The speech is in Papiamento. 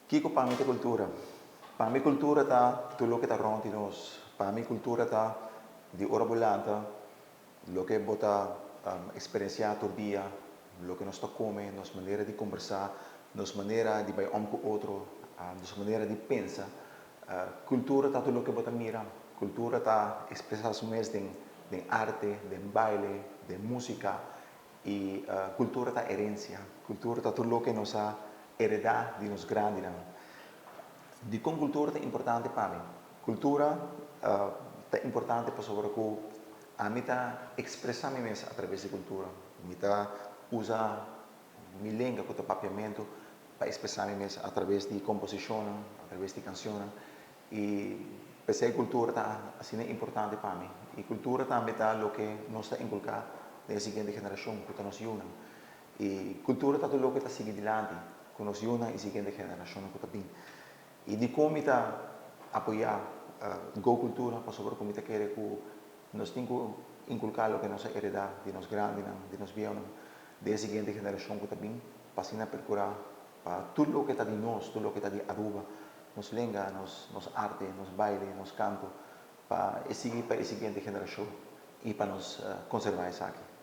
Kiko pa mi ta kultura? Pa mi kultura ta tur loke ta rònt di nos. Pa mi kultura ta di ora bo lanta, loke bo ta eksperensiá tur dia, loke nos ta kome, nos manera di kombersá, nos manera di bai òm ku otro, nos manera di pensa. Kultura ta tur loke bo ta mira. Kultura ta ekspresá su mes den arte, den baile, den músika. I kultura ta herensia. Kultura ta tur loke nos a heredá di nos grandinan. Dikon kultura ta importante pa mi? Kultura ta importante pasobra ku ami ta ekspresá mi mes atraves di kultura. Mi ta usa mi lenga ku ta papiamentu pa ekspresá mi mes atraves di komposishonnan, atraves di kanshonnan. I p'esei kultura ta asina importante pa mi. I kultura tambe ta loke nos ta inkulká den e siguiente generashon, ku ta nos yunan. I kultura ta tur loke ta sigui dilanti ku nos yunan i siguiente generashonnan ku ta bin. I dikon mi ta apoyá Go Kultura? Pasobra ku mi ta kere ku nos tin ku inkulká loke nos a heredá di nos grandinan, di nos bieunan, den e siguiente generashon ku ta bin, pa asina perkurá pa tur loke ta di nos, tur loke ta di Aruba, nos lenga, nos nos arte, nos baile, nos kanto, pa e sigui pa e siguiente generashon i pa nos konservá esaki.